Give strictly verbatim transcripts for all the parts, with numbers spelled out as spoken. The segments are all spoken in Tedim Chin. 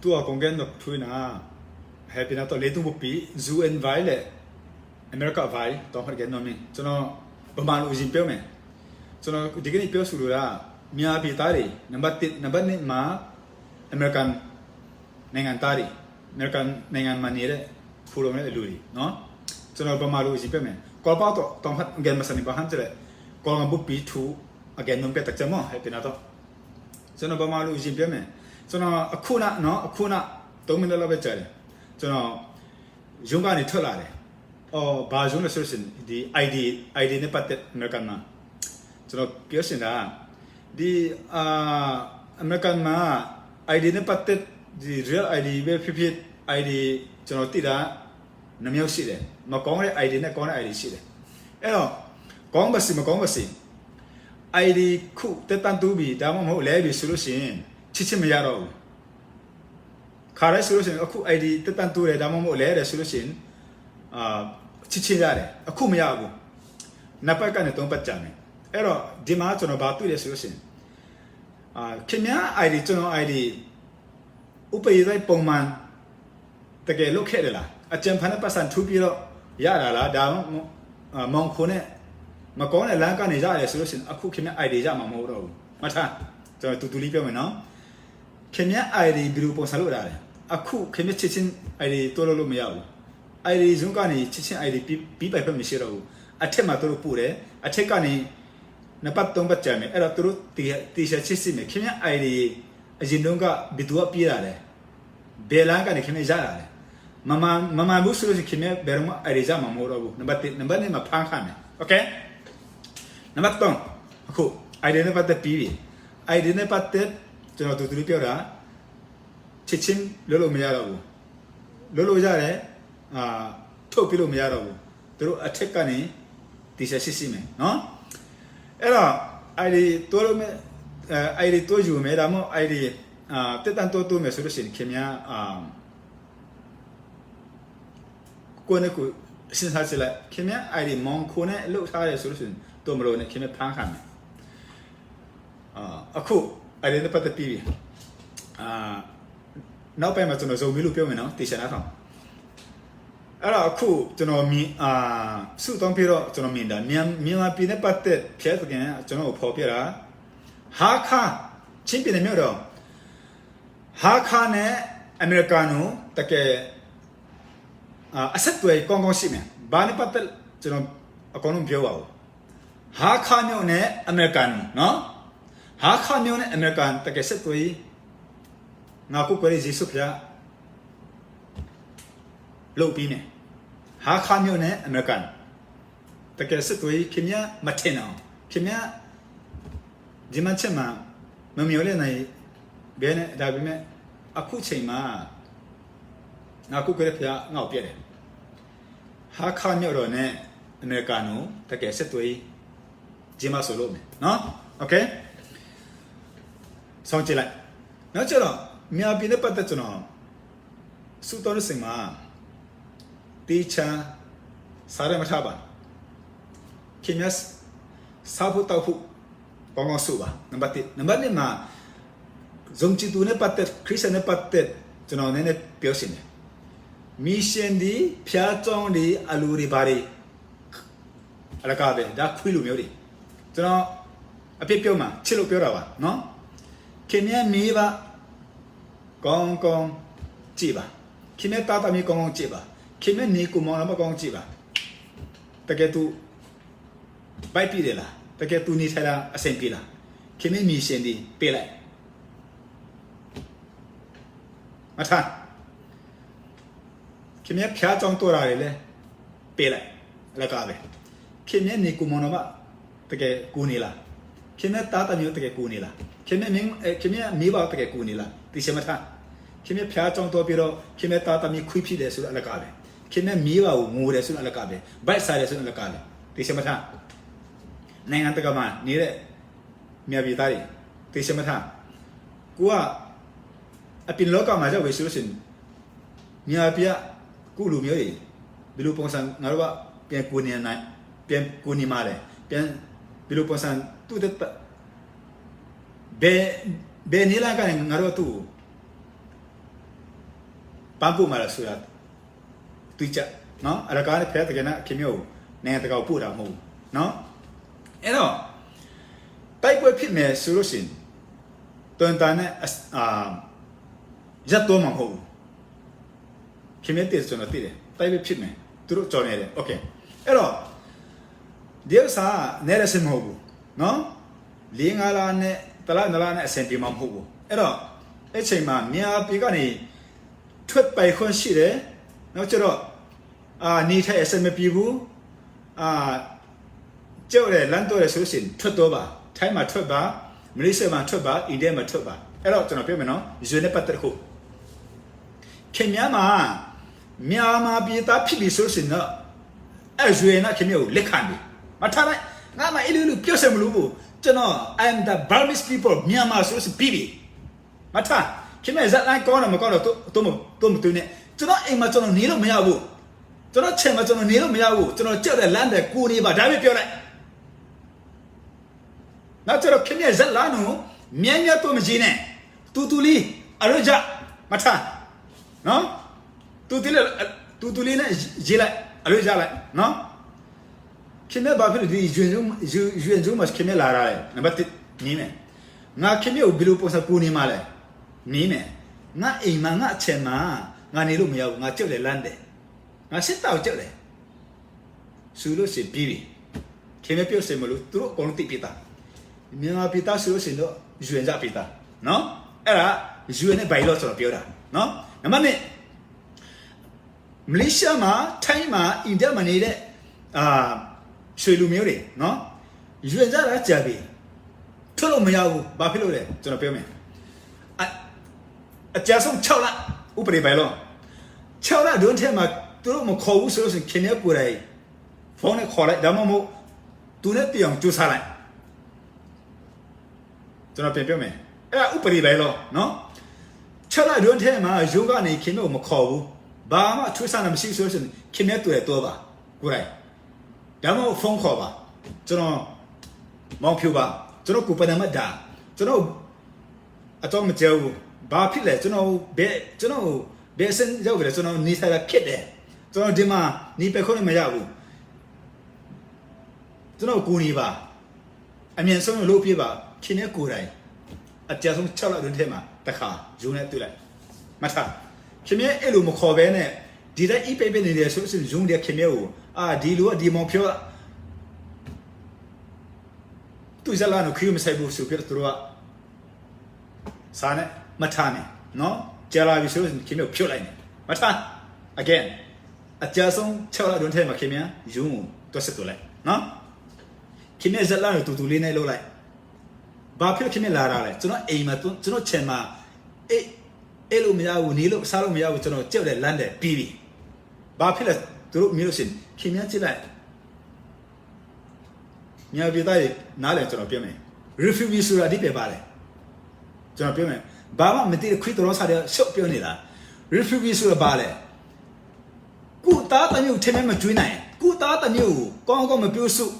Tua kong gen nop thu in a, hehpihna tawh leitung buppi U N vai le America vai tawm khat gen nuam ing. Cun a, bangmah luh zin peuh meh. Cun a, dikini peuh sulu la, miapi ta dih, nambat tit nambat nih ma American နိုင်ငံသားတွေ၊ အမေရိကန်နိုင်ငံမှာနေတဲ့ ဖူလုံတဲ့လူတွေနော်။ ကျွန်တော်ဗမာလိုအရင်ပြမယ်။ ကော်ပေါက်တော့တောင်ဟတ်အငယ်မဆန်နေပါဟန်ကျတဲ့ကော်ငါဘုပီထူအငယ်နုံးပြတတ်ကြမဟဲ့ပင်တော့ကျွန်တော်ဗမာလိုအရင်ပြမယ်။ ကျွန်တော်အခုနနော်အခုနသုံးမိနစ်လောက်ပဲကြာတယ်။ ကျွန်တော်ရုံးကနေထွက်လာတယ်။ အော်ဘာရုံးလဲဆိုလို့ရှိရင်ဒီ ID ID နဲ့ပတ်သက်အမေရိကန်မှာကျွန်တော်ပြောချင်တာကဒီအာအမေရိကန်မှာ ID နဲ့ပတ်သက်ဒီ real ID ပဲဖြစ်ဖြစ် ID ကျွန်တော်သိတာနှစ်မျိုးရှိတယ်။ မကောင်းတဲ့ ID နဲ့ကောင်းတဲ့ ID ရှိတယ်။ အဲ့တော့ကောင်းပါစေမကောင်းပါစေ ID ခုတက်တန်းတိုးပြီဒါမှမဟုတ်လဲပြီဆိုလို့ရှိရင်ချစ်ချစ်မရတော့ဘူး။ ခါရဲဆိုလို့ရှိရင်အခု ID တက်တန်းတိုးတယ်ဒါမှမဟုတ်လဲတယ်ဆိုလို့ရှိရင်အာချစ်ချစ်ရတယ်အခုမရဘူး။ နှစ်ပတ်ကနေသုံးပတ်ကြာမယ်။ အဲ့တော့ဒီမှာကျွန်တော်ဘာတွေ့လဲဆိုလို့ရှိရင်အာခင်ဗျား ID ကျွန်တော် ID ဥပဒေတိုင်းပုံမှန်တကယ်လုပ်ခဲ့တယ်လားအကြံဖန်တဲ့ပတ်စံထူပြီးတော့ရတာလားဒါမှမဟုတ်အာမောင်ခိုနဲ့မကောင်းတဲ့လမ်းကနေရတယ်ဆိုလို့ရှိရင်အခုခင်ဗျား ID ရမှာမဟုတ်တော့ဘူးမထားကျွန်တော်တူတူလေးပြောမယ်နော်ခင်ဗျား ID ဘယ်လိုပုံစံလုပ်တာလဲအခုခင်ဗျားချက်ချင်း ID တိုးလို့လို့မရဘူး ID ရုံးကနေချက်ချင်း ID ပြီးပြီးပိုင်ခွင့်မရှိတော့ဘူးအထက်မှာတိုးလို့ပို့တယ်အထက်ကနေနှစ်ပတ်သုံးပတ်ကြာမယ်အဲ့တော့သူတို့တေတေချာချစ်စစ်မယ်ခင်ဗျား ID အရင်တုန်းကဘယ်သူကပြေးတာလဲဘယ်လမ်းကနေခင်ဗျားရတာလဲမမှန်မမှန်ဘူးဆိုလို့ရှိရင်ခင်ဗျားဘယ်တော့မှ ID ရမှာမဟုတ်တော့ဘူးနံပါတ်တစ်နံပါတ်နှစ်မှာဖမ်းခံမယ် okay နံပါတ်သုံးအခု ID နဲ့ပတ်သက်ပြီးပြီ ID နဲ့ပတ်သက်ကျွန်တော်တူတူလေးပြောတာချက်ချင်းလုပ်လို့မရတော့ဘူးလုပ်လို့ရတယ်အာထုတ်ပြလို့မရတော့ဘူးသူတို့အထက်ကနေတေချာစစ်စစ်မယ်နော်အဲ့တော့ ID တိုးလို့မယ်အဲ ID တိုးယူမယ်ဒါမှမဟုတ် ID အာတက်တန်းတိုးတိုးမယ်ဆိုလို့ရှိရင်ခင်ဗျာအာကိုယ်နဲ့ကိုယ်စဉ်းစားကြည့်လိုက်ခင်ဗျာ ID မောင်ခိုနဲ့လှုပ်ထားတယ်ဆိုလို့ရှိရင်တိုးမလို့နဲ့ခင်ဗျာဖမ်းခံမယ်အာအခု ID နဲ့ပတ်သက်ပြီးပြီအာနောက်ပိုင်းမှာကျွန်တော်ဇုံမီးလို့ပြောမယ်နော်တေချာနားထောင်အဲ့တော့အခုကျွန်တော်မြင်အာစုတောင်းပြီးတော့ကျွန်တော်မြင်တာမြန်မာမြန်မာပြည်နဲ့ပတ်သက်ဖြတ်သခင်ကျွန်တော်ကိုဖော်ပြတာဟာခါချင်းပြည်နယ်မြို့တော်ဟာခါနဲ့အမေရိကန်တို့တကယ်အာအဆက်အသွယ်ကောင်းကောင်းရှိမယ်ဘာနဲ့ပတ်သက်ကျွန်တော်အကုန်လုံးပြောပါဦးဟာခါမြို့နဲ့အမေရိကန်နော်ဟာခါမြို့နဲ့အမေရိကန်တကယ်ဆက်သွယ်ရေးငါကိုယ်ကိုယ်ရေးယေရှုဖျားလုပ်ပြီးမယ်ဟာခါမြို့နဲ့အမေရိကန်တကယ်ဆက်သွယ်ရေးခင်ဗျားမထင်အောင်ခင်ဗျားဒီမှချက်မှာမမျော်လင့်နိုင်ဘဲနဲ့ဒါပေမဲ့အခုချိန်မှာငါကိုယ်ကိုယ်ရေးဖျားငါ့ကိုပြတယ်ဟာခါမြို့တော်နဲ့အမေရိကန်တို့တကယ်ဆက်သွယ်ရေး ကျင်းပဆိုလို့မယ်နော်။ Okay စောင့်ကြည့်လိုက်နောက်ကျတော့မြန်မာပြည်နဲ့ပတ်သက်ကျွန်တော်စူးတောင်းတဲ့စင်မှာတေချာစားရမထားပါခင်ဗျာစားဖို့တောက်ဖို့ကောင်းကောင်းဆိုပါနံပါတ်တစ်နံပါတ်နှစ်မှာယုံကြည်သူနဲ့ပတ်သက်ခရစ်ယာန်နဲ့ပတ်သက်ကျွန်တော်နည်းနည်းပြောချင်တယ်မီရှင်ဒီဖျားကြောင်းဒီအလူတွေဘာတွေ အလကားပဲဒါခွေးလူမျိုးတွေကျွန်တော်အပြစ်ပြောမှာချစ်လို့ပြောတာပါနော်ခင်ဗျားမေးပါကောင်းကောင်းကြည့်ပါခင်ဗျားသားသမီးကောင်းကောင်းကြည့်ပါခင်ဗျားညီကိုမောင်နှမကောင်းကောင်းကြည့်ပါတကယ်သူဗိုက်ပြည့်တယ်လားတကယ်သူနေထိုင်တာအဆင်ပြေလားခင်ဗျားမီရှင်ဒီပေးလိုက်မထားခင်ဗျားဖျားကြောင်းတော်တာတွေလဲပေးလိုက်အလကားပဲခင်ဗျားညီကိုမောင်နှမတကယ်ကူနေလားခင်ဗျားသားသမီးတကယ်ကူနေလားခင်ဗျားမင်းအဲခင်ဗျားမိဘတကယ်ကူနေလားသိချင်မထားခင်ဗျားဖျားကြောင်းတော်ပြီးတော့ခင်ဗျားသားသမီးခွေးဖြစ်တယ်ဆိုတော့အလကားပဲခင်ဗျားမိဘကိုငိုတယ်ဆိုတော့အလကားပဲဗိုက်စားတယ်ဆိုတော့အလကားပဲသိချင်မထားနိုင်ငံတကာမှာနေတဲ့ မြန်မာပြည်သားတွေသေချင်မထားကိုကအပြင်လောကမှာရောက်ပြီဆိုလို့ရှိရင်မြန်မာပြည်ကကိုယ့်လူမျိုးတွေဘယ်လိုပုံစံငါတို့ကပြန်ကူညီနိုင်ပြန်ကူညီမှာလဲပြန်ဘယ်လိုပုံစံသူ့တက်ဘယ်ဘယ်နည်းလမ်းကနေငါတို့ကသူ့ကို ပန်းပို့မှာလားဆိုတာ တိကျနော်။ အလကားနဲ့ ဖဲတကယ်နဲ့ ခင်ဗျားကို နိုင်ငံတကာကို ပို့တာမဟုတ်ဘူးနော်။ အဲ့တော့ တိုက်ပွဲဖြစ်မယ်ဆိုလို့ရှိရင် တွင်တာနဲ့အအာရပ်သွားမှာမဟုတ်ဘူး။ ခင်ဗျားသိတယ် ကျွန်တော်သိတယ်။ တိုက်ပွဲဖြစ်မယ်။ သူတို့ကြော်နေတယ်။ Okay. အဲ့တော့ဒီဥစ္စာက နဲတဲ့စင်မဟုတ်ဘူးနော်။ လေးငါးလနဲ့ တစ်လနှစ်လနဲ့ အဆင်ပြေမှာမဟုတ်ဘူး။ အဲ့တော့အဲ့ချိန်မှာ မြန်မာပြည်ကနေ ထွက်ပိုင်ခွင့်ရှိတယ်။ နောက်ကျတော့အာနေထိုင်အဆင်မပြေဘူး။ အာကျုပ်လည်းလမ်းသွားတယ်ဆိုလို့ရှိရင် ထွက်သွားပါ။ ထိုင်းမှာထွက်ပါ။ မလေးရှားမှာထွက်ပါ။ အိန္ဒိယမှာထွက်ပါ။ အဲ့တော့ကျွန်တော်ပြောမယ်နော်။ ရွှေနဲ့ပတ်သက်ဖို့ ခင်ဗျားမှာမြန်မာပြည်သားဖြစ်ပြီဆိုလို့ရှိရင်တော့ အဲ့ရွှေနဲ့ခင်ဗျားကိုလက်ခံပြီ။ မထားလိုက်ငါမှအဲ့လိုလိုပြောစရာမလိုဘူး။ ကျွန်တော် I am the Burmese people မြန်မာဆိုလို့ရှိရင်ပြီးပြီ။ မထားခင်ဗျားဇာတ်လမ်းကောင်းတယ်မကောင်းတော့တော့မတော့မတူနဲ့။ ကျွန်တော်အိမ်မှာကျွန်တော်နေလို့မရဘူး။ ကျွန်တော်ခြံမှာကျွန်တော်နေလို့မရဘူး။ ကျွန်တော်ကျုပ်လည်းလမ်းတယ်ကိုနေပါ။ ဒါပဲပြောလိုက်။ နောက်ကျတော့ခင်ဗျားဇာတ်လမ်းကိုမြင်းမြတ်တို့မကြည့်နဲ့။ တူတူလေးအရွေးကြမထားနော်။ တူတူလေးတူတူလေးနဲ့ရေးလိုက်အရွေးကြလိုက်နော်။ ခင်ဗျားဘာဖြစ်လို့ဒီရွှေရုံးရွှေရုံးမှာခင်ဗျားလာတာလဲ။ နံပါတ်တစ်နေမယ်။ ငါခင်ဗျားကိုဘယ်လိုပုံစံကူညီမှာလဲ။ နေမယ်။ ငါအိမ်မှာငါအချက်မှာငါနေလို့မရဘူး။ ငါကျုပ်လည်းလမ်းတယ်။ ငါစစ်တောက်ကျုပ်လည်း ဆိုလို့ရှိရင်ပြီးပြီ။ ခင်ဗျားပြောစင်မလို့သူတို့အကုန်လုံးသိပြီးသား။ မြန်မာပြည်သားဆိုလို့ရှိရင်တော့ UN ကြပြီးသားနော်။ အဲ့ဒါ UN နဲ့ bylaw ကျွန်တော်ပြောတာနော်။ နံပါတ်နှစ် မလေးရှားမှာထိုင်းမှာအိန္ဒိယမှာနေတဲ့အာရွှေလူမျိုးတွေနော်။ UN ကြတာကြာပြီ။ ထွက်လို့မရဘူး။ ဘာဖြစ်လို့လဲကျွန်တော်ပြောမယ်။ အအကြဆုံး6လဥပဒေပိုင်းလို့6လအတွင်းထဲမှာသူတို့မခေါ်ဘူးဆိုလို့ရှိရင်ခင်ဗျားကိုယ်တိုင်ဖုန်းနဲ့ခေါ်လိုက်ဒါမှမဟုတ်သူနဲ့တွေ့အောင်ကြိုးစားလိုက်ကျွန်တော်ပြန်ပြောမယ်အဲ့ဒါဥပဒေပိုင်းလို့နော်6လအတွင်းထဲမှာရုံးကနေခင်ဗျားကိုမခေါ်ဘူးဘာမှထွေးစားတာမရှိဆိုလို့ရှိရင်ခင်ဗျားတွေ့တယ်တော့ပါကိုယ်တိုင်ဒါမှမဟုတ်ဖုန်းခေါ်ပါကျွန်တော်မောင်ဖြူပါကျွန်တော်ကိုယ်ပိုင်နံပါတ်ဒါကျွန်တော်အကြောင်းမကျဲဘူးဘာဖြစ်လဲကျွန်တော်ဘယ်ကျွန်တော်ဘယ်စင်ရောက်ကြလဲကျွန်တော်နေထိုင်တာခက်တယ်ကျွန်တော်ဒီမှာနေပယ်ခွင့်မရဘူးကျွန်တော်ကိုနေပါအမြန်ဆုံးလုပ်ပြပါခင်ဗျားကိုယ်တိုင်အကြဆုံး6လအတွင်းထဲမှာတခါရုံးနဲ့တွေ့လိုက်မထားခင်ဗျားအဲ့လိုမခေါ်ပဲနဲ့ဒီတိုင်းအိပ်ပိပ်နေတယ်ဆိုလို့ရှိရင်ရုံးတွေကခင်ဗျားကိုအာဒီလိုကဒီမောင်ဖြိုးကသူ့ဇာတ်လမ်းကိုခွင့်မဆိုင်ဘူးဆိုပြီးတော့သူတို့ကစာနဲ့မထားနဲ့နော်ကြာလာပြီဆိုလို့ရှိရင်ခင်ဗျားကိုဖြုတ်လိုက်နဲ့မထား again အကြဆုံး6လအတွင်းထဲမှာခင်ဗျားရုံးကိုတွက်ဆက်တူလိုက်နော်ခင်ဗျားဇာတ်လမ်းကိုတူတူလေးနဲ့လုပ်လိုက်ဘာဖြစ်လို့ခင်ဗျားလာတာလဲကျွန်တော်အိမ်မှာကျွန်တော်ချင်မှာအေးအဲ့လိုမရဘူးနေလို့စားလို့မရဘူးကျွန်တော်ကြက်တယ်လမ်းတယ်ပြီးပြီဘာဖြစ်လဲသူတို့မင်းလို့ရှင်ခင်ဗျားကြည့်လိုက်မြန်မာပြည်သားတွေနားလည်ကျွန်တော်ပြောမယ် refugee ဆိုတာအဓိပ္ပာယ်ပါလေကျွန်တော်ပြောမယ်ဘာမှမသိတဲ့ခွေးတော်စားတဲ့ရှော့ပြောနေတာ refugee ဆိုတာပါလေကိုသားသမီးကိုထဲမဲမကျွေးနိုင်ကိုသားသမီးကိုကောင်းကောင်းမပြောဆို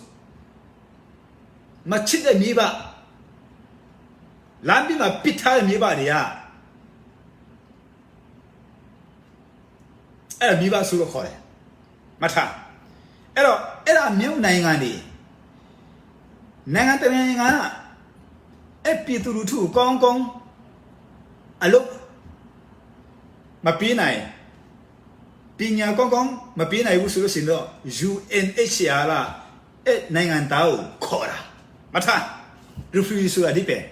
မချစ်တဲ့မိဘလမ်းပြီးမှပစ်ထားတဲ့မိဘတွေကအဲ့ဒါမိဘဆိုလို့ခေါ်တယ်မထားအဲ့တော့အဲ့ဒါမျိုးနိုင်ငံတွေနိုင်ငံတစ်နိုင်ငံကအဲ့ပြည်သူလူထုကိုကောင်းကောင်းအလုပ်မပေးနိုင်ပညာကောင်းကောင်းမပေးနိုင်ဘူးဆိုလို့ရှိရင်တော့ UNHCR ကအဲ့နိုင်ငံသားကိုခေါ်တာမထား refugee ဆိုတာအဓိပ္ပာယ်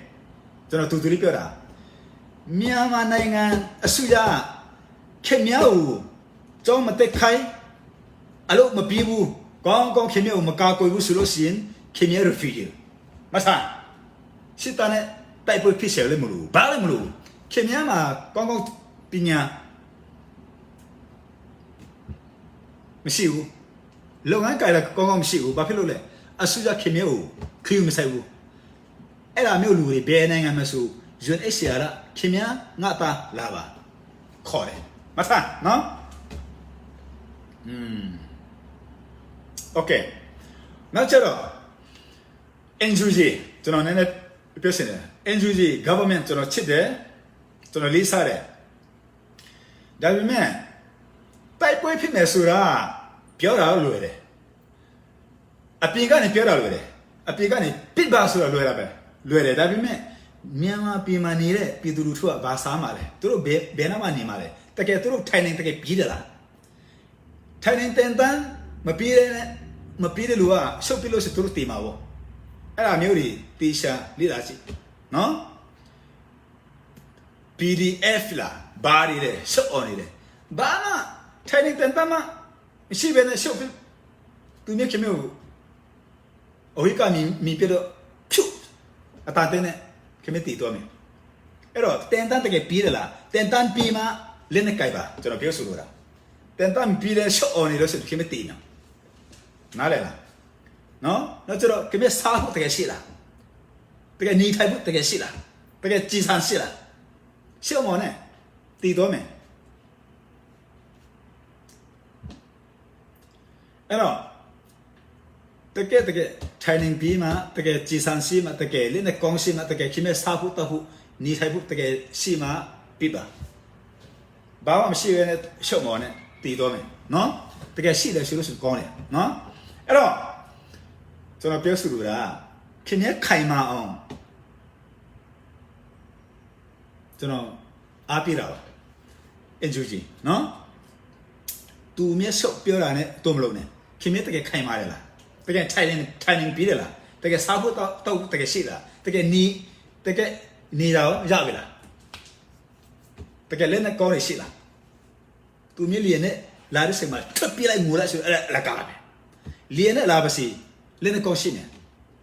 ကျွန်တော်တူတူလေးပြောတာမြန်မာနိုင်ငံအစိုးရခင်ဗျားကိုကျောင်းမတက်ခိုင်းအလုပ်မပေးဘူးကောင်းကောင်းခင်ဗျားကိုမကာကွယ်ဘူးဆိုလို့ရှိရင်ခင်ဗျား refugee မထားစစ်တပ်နဲ့တိုက်ပွဲဖြစ်ဆရာလည်းမလို့ဘာလည်းမလို့ခင်ဗျားမှာကောင်းကောင်းပညာမရှိဘူးလုပ်ငန်းကိုင်တာကောင်းကောင်းမရှိဘူးဘာဖြစ်လို့လဲအစိုးရခင်ဗျားကိုခွင့်မဆိုင်ဘူးအဲ့ဒါမျိုးလူတွေဘယ်နိုင်ငံမှာဆို UNHCR ကခင်ဗျားငါသားလာပါခေါ်တယ်မထားနော်อืม okay နောက်ကျတော့ NUG ကျွန်တော်နည်းနည်းပြောချင်တယ် NUG government ကျွန်တော်ချစ်တယ်ကျွန်တော်လေးစားတယ် ဒါပေမဲ့ တိုက်ပွဲဖြစ်မယ်ဆိုတာ ပြောတာတော့လွယ်တယ်။ အပြင်ကနေ ပြောတာလွယ်တယ်။ အပြင်ကနေ ပစ်ပါဆိုတာ လွယ်တာပဲ။ လွယ်တယ်။ ဒါပေမဲ့ မြန်မာပြည်မှာနေတဲ့ ပြည်သူလူထုက ဘာစားမှာလဲ။ သူတို့ ဘယ်၊ ဘယ်နားမှာ နေမှာလဲ။ တကယ် သူတို့ ထိုင်နေ တကယ် ပြီးတယ်လား။ ထိုင်နေ သင်တန်း မပြီးတဲ့နဲ့ မပြီးတဲ့လူက ရှုံးပြီးလို့ရှိရင် သူတို့ သေမှာပေါ့။ အဲ့ဒါမျိုးတွေ သေချာ လေ့လာကြည့်နော်။ PDF လား၊ ဘာတွေလဲ၊ ရှုံးအောင်နေတယ်။ ဘာမှ ထိုင်နေ သင်တန်းမှ မရှိဘဲနဲ့ ရှုံးပြီး သူမျိုး ခင်မျိုးကို အဝေးကနေ မီးပစ်တော့ ဖြူ အတန်တင်းနဲ့ ခင်မင်း သေသွားမယ်။ အဲ့တော့ သင်တန်း တကယ်ပြီးတယ်လား။ သင်တန်းပြီးမှ လက်နက်ကိုင်ပါ။ ကျွန်တော် ပြောဆိုလိုတာ။ သင်တန်း မပြီးတဲ့ ရှုံးအောင်နေလို့ရှိရင် ခင်မင်း သေနော်။ နားလည်လားနော်။ နောက်ကျတော့ ခင်မင်း စားဖို့ တကယ်ရှိလား။ တကယ် နေထိုင်ဖို့ တကယ်ရှိလား။ တကယ် ကျည်ဆံရှိလား။ ရှုံးအောင်နဲ့ သေသွားမယ်။ အဲ့တော့ တကယ် တကယ် ထိုင်နေပြီးမှ၊ တကယ် ကျည်ဆံရှိမှ၊ တကယ် လက်နက်ကောင်းရှိမှ၊ တကယ် ခင်မင်း စားဖို့ သောက်ဖို့ နေထိုင်ဖို့ တကယ်ရှိမှ ပြီးပါ။ ဘာမှမရှိဘဲနဲ့ ရှုံးအောင်နဲ့ သေသွားမယ်နော်။ တကယ်ရှိတယ်ဆိုလို့ရှိရင် ကောင်းတယ်နော်။ အဲ့တော့ ကျွန်တော် ပြောဆိုလိုတာက ခင်ဗျား ခိုင်မာအောင် ကျွန်တော် အားပေးတာပါ။ NUG နော်။ သူမျက်စိပြောတာနဲ့ တို့မလုပ်နဲ့။ ခင်ဗျား တကယ် ခိုင်မာတယ်လား။ တကယ် ထိုင်နေ၊ ထိုင်နေပြီးတယ်လား။ တကယ် စားဖို့ သောက်၊ သောက်၊ တကယ် ရှိလား။ တကယ် နေ၊ တကယ် နေတာရော ရပြီလား။ တကယ် လက်နက်ကောင်းတွေ ရှိလား။ သူမျက် လီယဲနဲ့ လာတဲ့ စိတ်မှာ ထွက်ပြေးလိုက်၊ ငိုလိုက်ဆိုရင် အဲ့ဒါ အလကားပဲ။ လီယဲနဲ့ လာပါစေ၊ လက်နက်ကောင်း ရှိမယ်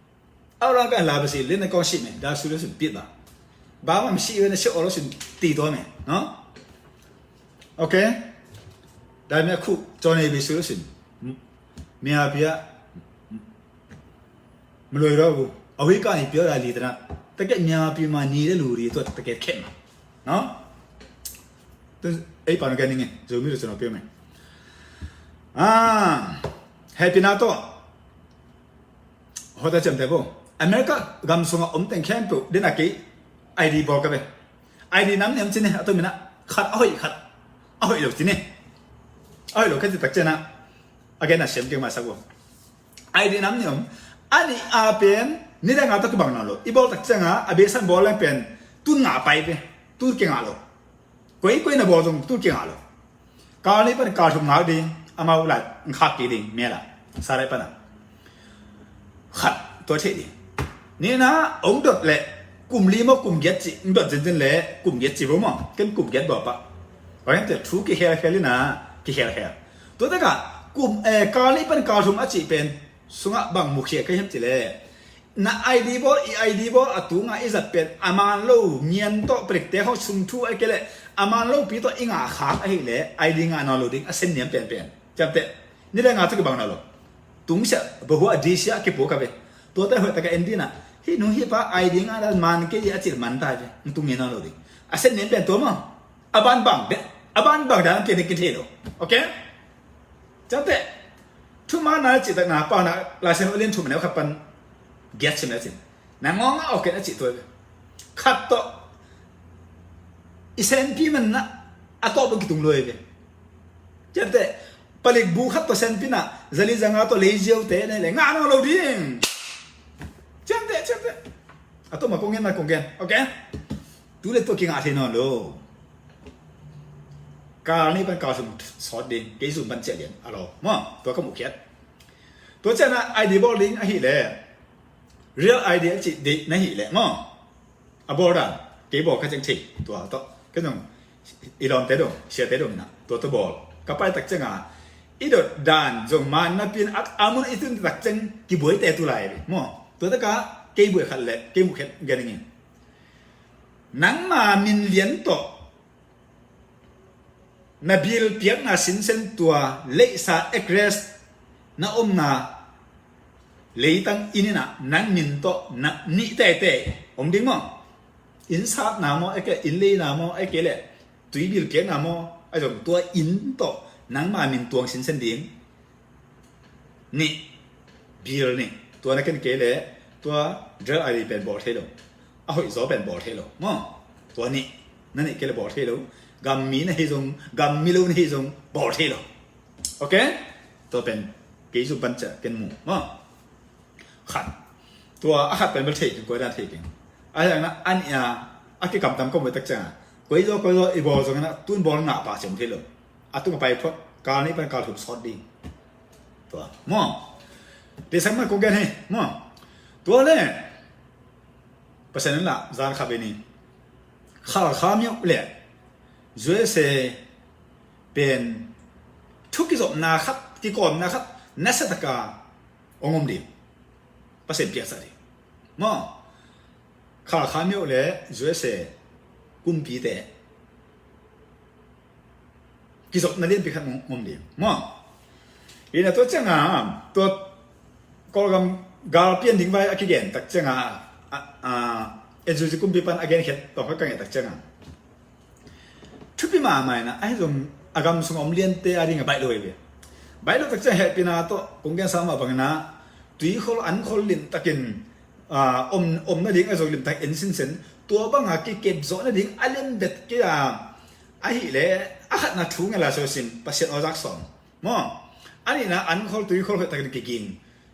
။ အောက်လမ်းက လာပါစေ၊ လက်နက်ကောင်း ရှိမယ်။ ဒါဆိုလို့ရှိရင် ပစ်ပါ။ ဘာမှမရှိဘဲနဲ့ ရှုံးအောင်လို့ရှိရင် သေသွားမယ်နော်။ Okay။ ဒါပေမဲ့ အခု ကျော်နေပြီဆိုလို့ရှိရင် မြန်မာပြည်က မလွယ်တော့ဘူး။ အဝေးကနေ ပြောတာ လေသန။ တကယ် မြန်မာပြည်မှာ နေတဲ့လူတွေအတွက် တကယ် ခက်မှာနော်။ အဲ့ပါနော်။ ကဲ နေငယ် ဇိုမီးတို့ ကျွန်တော် ပြောမယ်။ အာ၊ ဟဲ့ ပနာတော့ ဟောတာ ကြံတယ်ပေါ့။ အမေရိက gam sung a om teng khempeuh, den a kei ID bawl ka ve. ID nam nem ci ne, a to mina khat a hoih khat a hoih lo ci ne. A hoih lo ka ci tak ciang a, a gen a sem kei masa vo. ID nam nem, a nih a pen, ni le nga to kibang nawn lo. I bawl tak ciang a, a besan bawl leng pen, tun nga pai ve, tun kei nga lo. Koi koi na bawl zong tu kingah lo. Kal nih pan kal thum ngak ding, amau lai ngkhak kik ding, mel ah. Sa lai pan ah. Khat, tua thei ding. Nihna, ong dot leh, kum li maw kum giat cih, ong dot zenzen leh, kum giat cih vo maw. Ken kum giat bawl pah. Ong hiam cih thu kikhelkhel in ah, kikhelkhel. Tua takah, kum, eh, kal nih pan kal thum a cih pen, sungah bang mukhia ka hiam cih leh, na ID bawl, i ID bawl a tungah i zat pen a man lo ngian tawh, prekte khawng sung thu ahih kei leh a man lopi tawh i ngah khak ahih leh ID ngah nawn lo ding, a sen niam penpen. Ciamteh, ni le nga tawh kibang nawn lo. Tungsiah, bahuah disiah a kipuak a ve. Tuate hoih taka en ding ah, hih nu hih pa ID ngah dan man kei a cih man ta ve. Tung ngian nawn lo ding. A sen niam pen tua maw. A ban bang deh, a ban bang dan kei ding kithei lo. Okay? Ciamteh, thuman na cihtakna, paunak Lai Siangtho a lian thum a neu khat pan giat sim le cin. Na ngawng a awk in a cih tua ve. Khat tawh i senpi man na a tawh bang kitung lo ve. Ciamteh, palik bu khat tawh senpi na, zali zanga tawh leiziau te ne le ngah nawn lo ding. Ciamteh, ciamteh. A tawh ma kong gen, ma kong gen. Okay? Tu le tua kingah thei nawn lo. Kal nih pan kal thum sawt ding, kei zum pan ciah lian a lo maw, tua ka muh khiat. Tua ciah na ID bawl ding ahih leh, Real ID a cih ding na hih leh maw, a bawl dan, kei bawl ka ciang thei, tua tawh. Ka zong i lawmte dong, siate dong in ah, tua tawh bawl. Ka pai tak ciang a, i dot dan zong man napi in a, a mun i tun tak ciang kibuaite tu lai ve maw. Tua takah kei buai khat leh, kei muh khiat gen ing. Nangma min lian tawh na bill piakna sinsen tua leisa address na omna leitang inn in ah nang min tawh na nih teitei om ding maw? Inn satna maw, ahih kei leh inn leina maw, ahih kei leh tui bill piakna maw, a zong tua inn tawh nangma min tuang sinsen ding. Nih, bill nih. Tua na ken kei leh tua Real ID pen bawl thei lo. A hoih zaw pen bawl thei lo maw. Tua nih, na nih kei leh bawl thei lo. Gam mi na hi zong, gam mi lo na hi zong bawl thei lo. Ok? Tua pen kei zum pan ciah ken mu maw. Khat. Tua a khat pen bel thei keng, koi dan thei keng. A hiang na an ia a kikamtam ka muh tak cianga koi zaw koi zaw i bawl zongin a tun bawl ngah pah ciam thei lo. A tung a pai phot, kal nih pan kal thum sawt ding. Tua maw. Tei sak man kong gen hi maw. Tua le Pasian in lah zan kha beni. Khalkha miuh le U S A pen thu kizopna khat, kikawmna khat nasa taka ong om ding. Pasian piaksa ding maw. Khalkha miuh le U S A kumpite kizopna lianpi khat ngom ding maw. Ina tua cianga tua Kawlgam gal pian ding vai a kigen tak cianga, a, a, N U G kumpi pan a gen khiat tawng khat ka ngen tak cianga, thupi mahmah ina ahi zong a gam sung om liante a ding a baih lo hi ve. Baih lo tak cianga hehpina tawh kong gen sa mah bangina tuikhol ankhol limtakin, a, om, om nading a zong limtak en sinsen, tua banga kikep zawh nading a lem bet kei a, ahih leh a khatna thu ngen la so sin Pasian awzak sawm maw. A nihna ankhol tuikhol hoih takin kiging,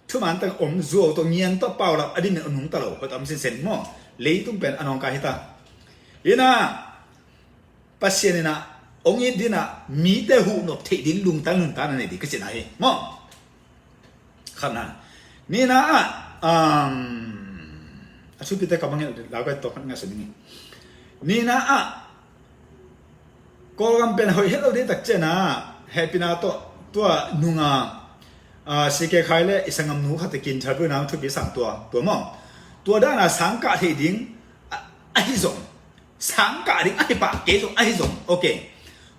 thuman tak om zuau tawh ngian tawh paulap a dimin a nungta lo hoih tak om sinsen maw. Leitung pen a nawngkai hita. Ina Pasian ina ong it dina mite huhnop theih ding lungtang lungtang na nei ding ka cina hi maw. Khatna. Nihna ah, um, a thupite ka bangin lau kai tawk khat ngah sa ding hi. Nihna ah Kawlgam pen hoih het lo ding tak ciana hehpina tawh tua nunga, a, C K Khai le i sangam nu khat kin thalpui nang thupi sang tua tua maw. Tua dana sang kah thei ding a, ahi zong sang kah ding ahi pah kei zong ahi zong. Ok.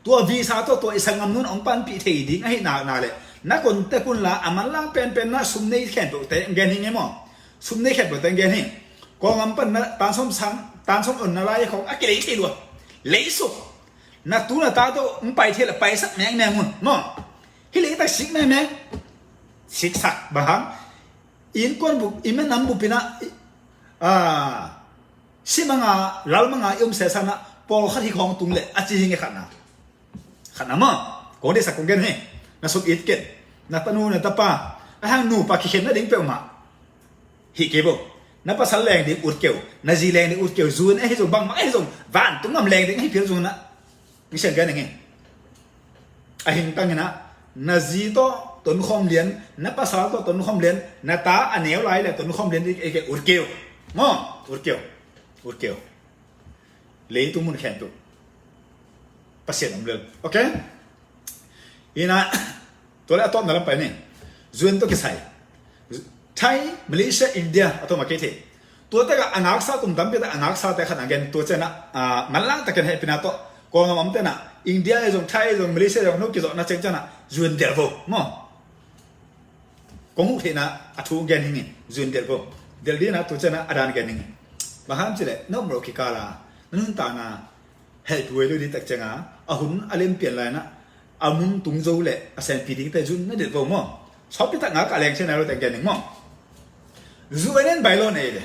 Tua visa tawh tua i sangam nun ong panpih thei ding ahi nakna le na kon te kun la a manlang penpen na sum nei khempeuh te gen hi nge maw. Sum nei khempeuh te gen hi. Kawlgam pan na tan sawm sang tan sawm on na lai khong a kilei thei lua. Leisuk na tu na ta tawh ong pai thei la paisak mengmeng un maw. Hi leitak sik mengmeng. Siksak bang hang innkuan bup i minam bup ina, a, si manga lal manga i om sesana pawlkhat hi khawng tung leh a ci hi nge khatna. Khatna maw. Kong deihsak kong gen hi. Na suk it ken na tanu na tapa a hang nupa kikhen nading peuhmah hi kei bo. Na pasal leng ding ut keu, na zi leng ding ut keu, zun ahi zong bangmah ahi zong vantung ngam leng ding ahi phial zong na. Misian gen ding hi. A hingtang ina na zi tawh tonkhawm lian, na pasal tawh tonkhawm lian, na ta a neu lai le tonkhawm lian i ke ut keu maw. Ut keu. Ut keu. Leitung mun khempeuh Pasian om lel. Ok. Ina tua le a tawpna lam pai ni. U N tawh kisai Thai, Malaysia, India a tawm a kei thei. Tua taka a ngaksa kum tampi tak a ngaksa te khat a gen tua ciana, a, manlang takin hehpina tawh Kawlgam om tena India e zong Thai e zong Malaysia e zong no kizawhna ceng ciana U N delvo maw. Kong huh theihna a thu gen hing in U N delvo. Del dina tua ciana a dan gen hing in. Bang ham cileh na umrau kikala na nuntakna hehpih huai lo ding tak cianga a hun a lempian laina a mun tung zo le a senpi dingte U N na delvo maw. Sawpi tak nga ka leng ciana lo teng gen ding maw. U N in bai law nei le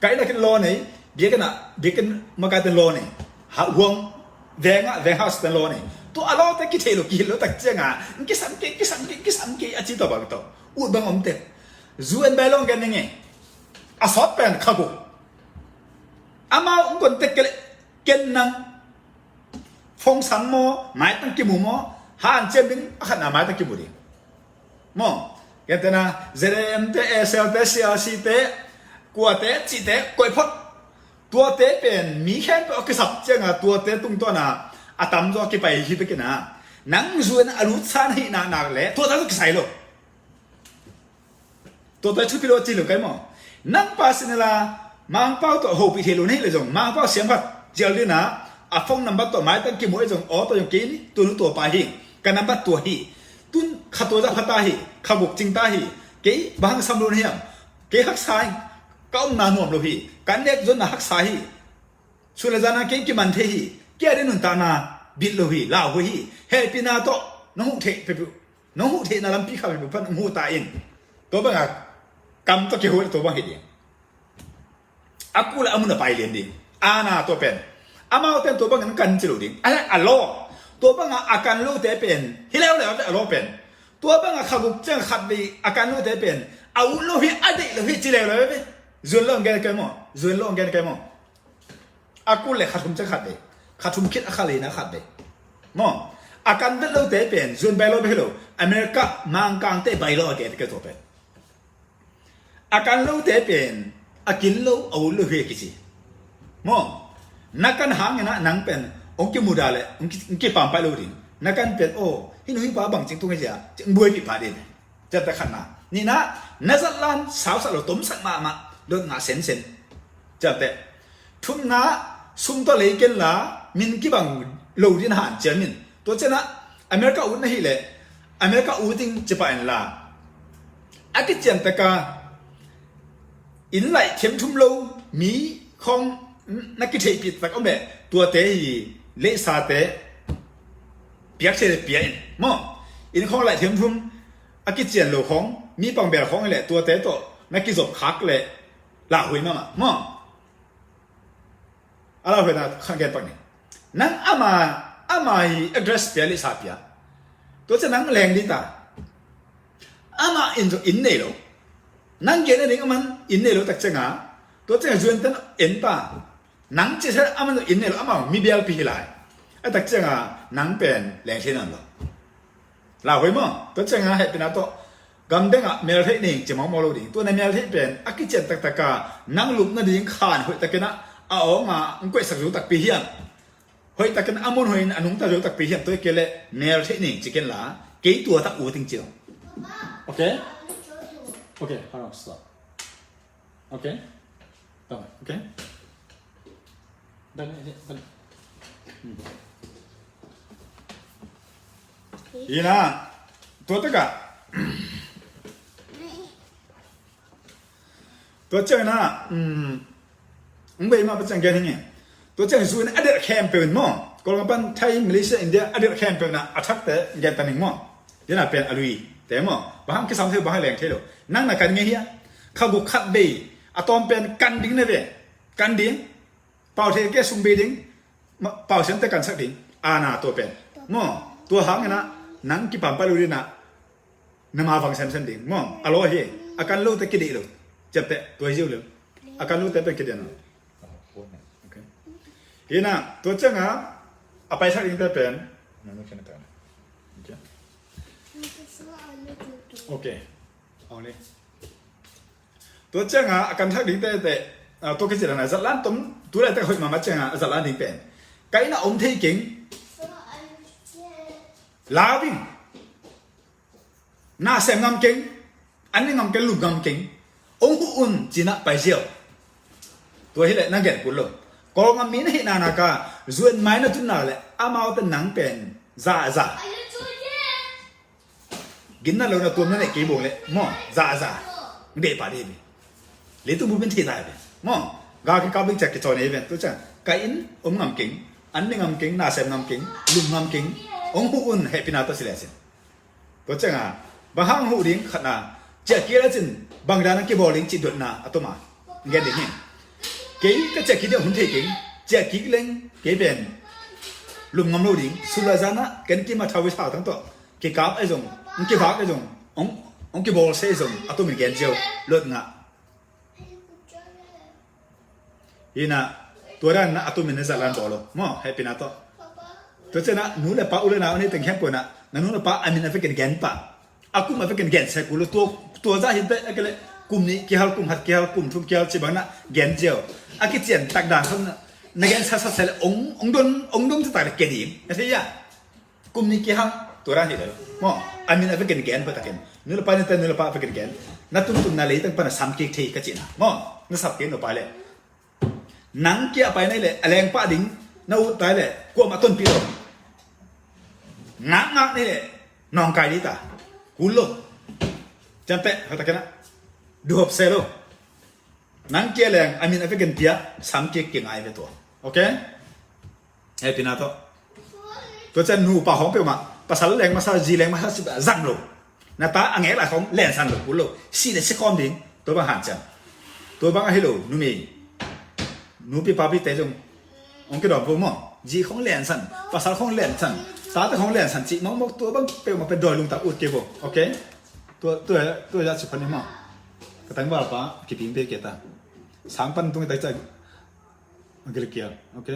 kaihna kin law nei, biakna biakna makaite law nei, ha huang venga veng house te law nei. Tua a lawte kithei lo kihil lo tak cianga kisam kei kisam kei kisam kei a ci tawh bang tawh ut bang omte. U N bai law gen ding e. A sawt pen kha guk. Amau ung kon tek kele ken nang fong sang maw maitang kimu maw. Han ciam ding a khatna maitang kimu ding maw. Kentena Z A M te, S L te, C R C te, kuate cihte koih phot. Tuate pen mi khempeuh a kisap cianga tuate tungtawna a tamzaw a kipai hi bekina nang U N a lutsan hihna nak le tuate kisai lo. Tuate thupi lo a ci lo kai maw. Nang pa sinala Mangpau tawh hopih thei lo na hi le zong Mangpau siam khat cial dina a phone number tawh maitang kimu e zong aw tawh zong kei ni tunu tua pa hi. Ka number tua hi. Tun kha tua zah phata hi. Kha guk cing ta hi. Kei bang hang sam lo na hiam. Kei haksa hi. Ka omna nuam lo hi. Ka nek zonna haksa hi. Sun le zana kei kiman thei hi. Kia de nuntakna bit lo hi. Lau huai hi. Hehpina tawh nong huh thei pepu nong huh theihna lampi kha pepu pan nong huh ta in. Tua banga kam tawh kihuai le tua bang hi ding. A kula a mun a pai lian ding. Ana tua pen Amaute in tua bangin kan ci lo ding. A, a law. Tua banga a kan lote pen hi leuleu ve, a law pen. Tua banga kha guk ciang khat vei a kan lote pen a ut lo hi, a deih lo hi ci leuleu ve. Zuan lo ang gen kei maw? Zuan lo ang gen kei maw? A kul le kha thum ciang khat vei. Kha thum khit a kha leina khat vei. Maw? A kan vet lote pen zuan bai lo ve hi lo. America mangkangte bai lo a gen kei tua pen. A kan lote pen a kin lo, a ut lo hi a kici. Maw? Na kan hangin ah nang pen hong kimudah le hong ki, hong kipampaih lo ding. Na kan pen, aw, hih nu hih pa bangci tung hi cia, ci hong buaipih pah ding. Ciamteh khatna. Nihna, na zatlan sausak lo, tomsak mahmah, dot ngah sensen. Ciamteh. Thumna, sum tawh lei ken la, min kibang lo ding hanciam in. Tua ciangin ah America ut na hih leh America ut ding ci pah in la, a kician taka inn laih thiam thum lo mi khawng na kitheihpih tak om leh tuate hi, leisate piak thei leh pia in maw. Inn khawng laih thiam thum a kician lo khawng, mi pangbel khawng hi leh tuate tawh na kizop khak leh lauhuai mahmah maw. A lauhuaina khan gen pak ni. Nang ama, ama hi address pia, leisa pia. Tua ciang nang leng ding ta. Ama in zong inn nei lo. Nang gen a ding aman inn nei lo tak cianga, tua cianga zuan ten en ta. Nang ci sel aman zong inn nei lo, ama mi bialpi hi lai. A tak cianga nang pen leng thei nawn lo. Lauhuai maw? Tua cianga hehpihna tawh gamdengah meltheih ning ci mawkmawk lo ding. Tua na meltheih pen a kician taktaka nang lupna ding khan hoih takin ah a awnga hong koihsak zo takpi hiam? Hoih takin a mun hoihin a nungta zo takpi hiam? Tua hi kei leh meltheih ning ci ken la, kei tua tak ut ing ci lo. Okay? Okay, hold on, stop. Okay? Done. Okay? Done. Done. Hmm. Ina, tua taka. Tua ciang ina, um, ung bei ma pa ciang gen hi nge. Tua ciang zuin a der khempeuh in maw. Kawlgam pan Thai, Malaysia, India a der khempeuh ina a thakte gen ta ning maw. Ina pen a lui te maw. Bang hang kisam thei, bang hang leng thei lo. Nang na kan ngei hia. Kha guk khat bei a tawm pen kan ding na ve. Kan ding. Pau thei ke sum bei ding. Pau siam te kan sak ding. Ana tua pen. Maw. Tua hang ina nang kipam pa lu ding na. Na ma vang semsem ding. Maw. A lo hi. A kan lo te kideih lo. Ciap te. Tua hi ziau lo. A kan lo te pen kideih lo. Okay. Ina. Tua cianga a paisak ding te pen. Okay. Tua cianga a kan thak ding tete, tua kici dan a zatlan tom, tu laitak hoih mahmah cianga a zatlan ding pen. Ka inn ah om thei keng. Lau ding. Na sem ngam keng. An ne ngam keng, lum ngam keng. Ong huh un cinah pai ziau. Tua hileh na gen kul lo. Kawlngam mi na hih nana ka zuan mai na tunna le amaute nang pen za za. Ginna lo na tuam na neih kei bawng le maw, za za. Deh pah dih ve. Leitung bup in thei ta ve maw. Ga kikap ding ciah kicawn ei ven tu ciah ka inn om ngam keng, an ne ngam keng, na sem ngam keng, lum ngam keng. Ong huh un hehpihna tawh si le sin. Tua cianga bang hang huh ding khatna ciah kik le cin bang dan a kibawl ding cih dotna a toma. Ngen ding hi. Kei ka ciah kik ding hun thei keng, ciah kik leng kei pen lum ngam lo ding. Sulazana ken kim a thau i thau tang tawh kikap ahi zong, hong kivak ahi zong, hong, hong kibawl se ahi zong a tumin gen ziau. Lot ngah. Hina, tua dan na a tumin na zatlan bawl lo maw, hehpihna tawh. Tua ciana nu le pa u le nau a nei teng khempeuh na, na nu le pa a min a vekin gen pah. A kum a vekin gen se kul lo. Tua, tua zah hin peh a kei le kum nih kihal, kum khat kihal, kum thum kihal ci bang na gen ziau. A kician tak dan khawm na, na gen sasat se le ong, ong don, ong don tak le ke ding. Na thei a? Kum nih kihal, tua dan hi le lo maw. A min a vekin gen pah takin, nu le pa nite, nu le pa a vekin gen. Na tumtum na leitang pan a sam kik thei ka cihna maw. Na sap kik nu pa le. Nang kia a pai nai le a leng pah ding na ut tai le kuamah tonpih lo. Ngakngak nai le nawngkai dih ta. Kul lo. Ciamteh hatakin a duhop se lo. Nang kia leng a min a vekin pia sam kik kingai ve tua. Okay? Hehpihna tawh. Tua cian nupa hong peuhmah pasal leng masa, zi leng masa, si zang lo. Na ta a ngek lai khong lensan lo, kul lo. Si le si khawm ding. Tua bang hanciam. Tua bang ahi lo numei, nupi papi te zong Ong kidawm vo maw. Zi khong lensan, pasal khong lensan, tate khong lensan cih mawkmawk tua bang peuhmah pen dawi lungtak ut kei vo. Ok. Tua tua tua ya ci phan ni maw. Ka tangval pa kiping pe kei ta. Sang pan tung i tai cai. Gilkial. Ok.